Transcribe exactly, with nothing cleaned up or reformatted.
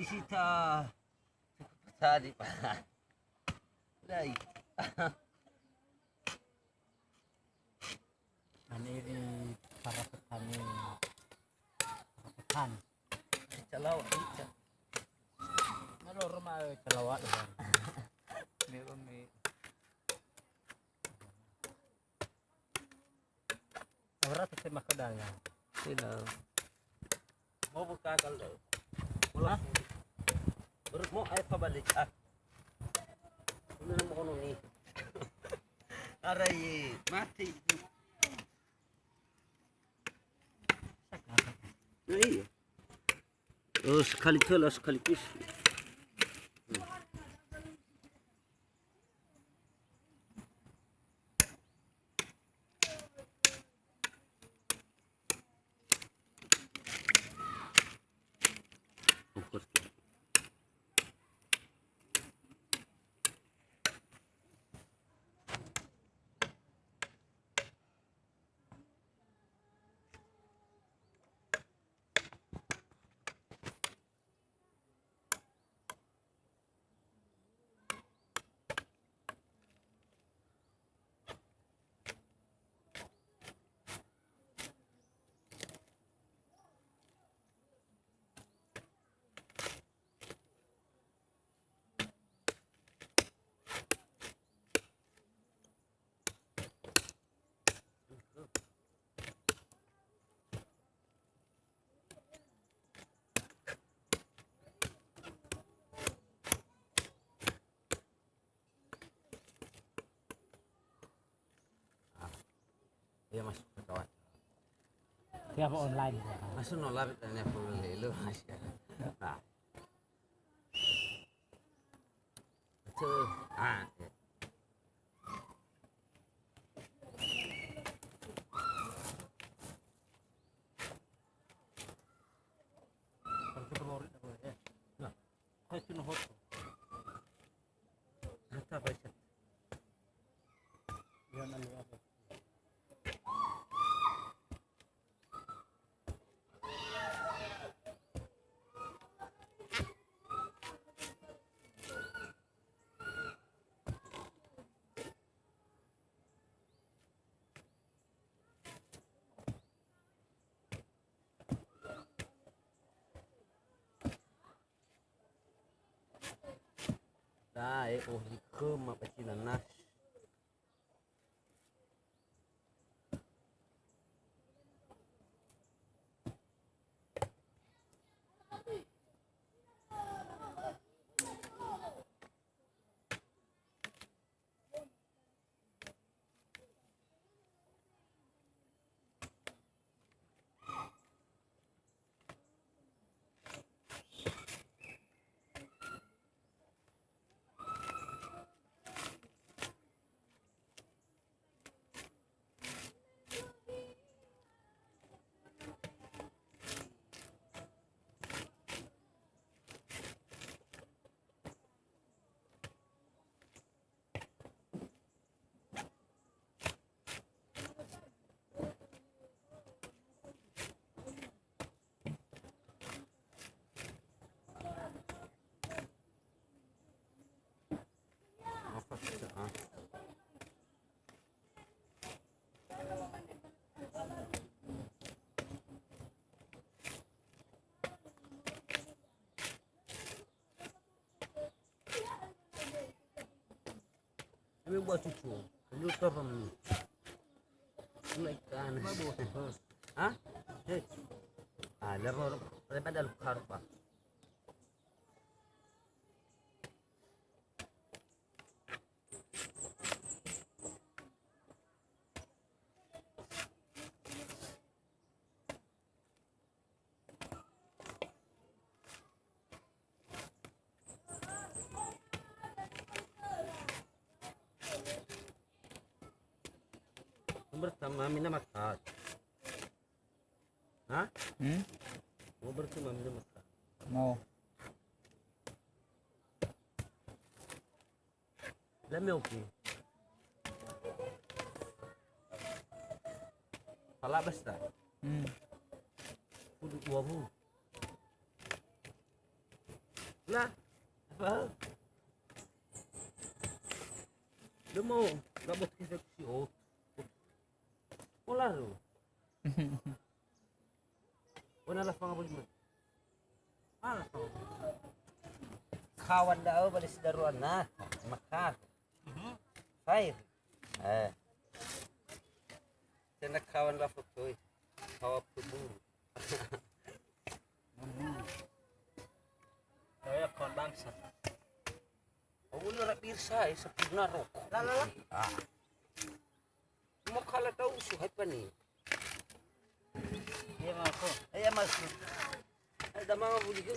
Cita. Tadi, Pak. Lai. Ane di para petani. Para petani. Calawa, ica. Nalor ma, eh, calawa. Ini, Umi. Ora tetep makan daya. Sila. Mau buka kalau. Hah? Baru mau air apa balik? Ah. Ini mau kono nih. Arai mati. Nah, iya. Oh, sekali telah, sekali pus. Ah. Iya, masuk ke kawan. Siapa online? Masuk no labit dan yang perlu lelu, Mas, ya. Nah. Betul. Ah, iya. Nah. Saya cuma hoto. Kata apa, Ica? Iya, nanti apa? Dae ohi khöma pasti nanas. Kami buat cucu. Lu apa ni? Mulai kan. Hah? Hei. Ah, lero daripada lu karupa. Pertama, mina makan. Hah? Hmm? Mau bertemu, mina makan. Mau. Lame oke. Pala basta. Hmm. Kudu dua puluh. Lah. Apa? Lu mau, nggak mau kita si otu. Pola lu. Ona la fanga boli. Ala fanga. Kawan da'ö ba le sidarua na. Maka. Khair. Eh. Tena kawan la fotoi. Hawa peburu. Saya kawan bangsa. Awalnya rak birsa, eh, sempurna rokok. La, la, la. Ah. Mau kalah tahu, suhai pani. Iya, masuk. Iya, masuk. Ada mama buli ke?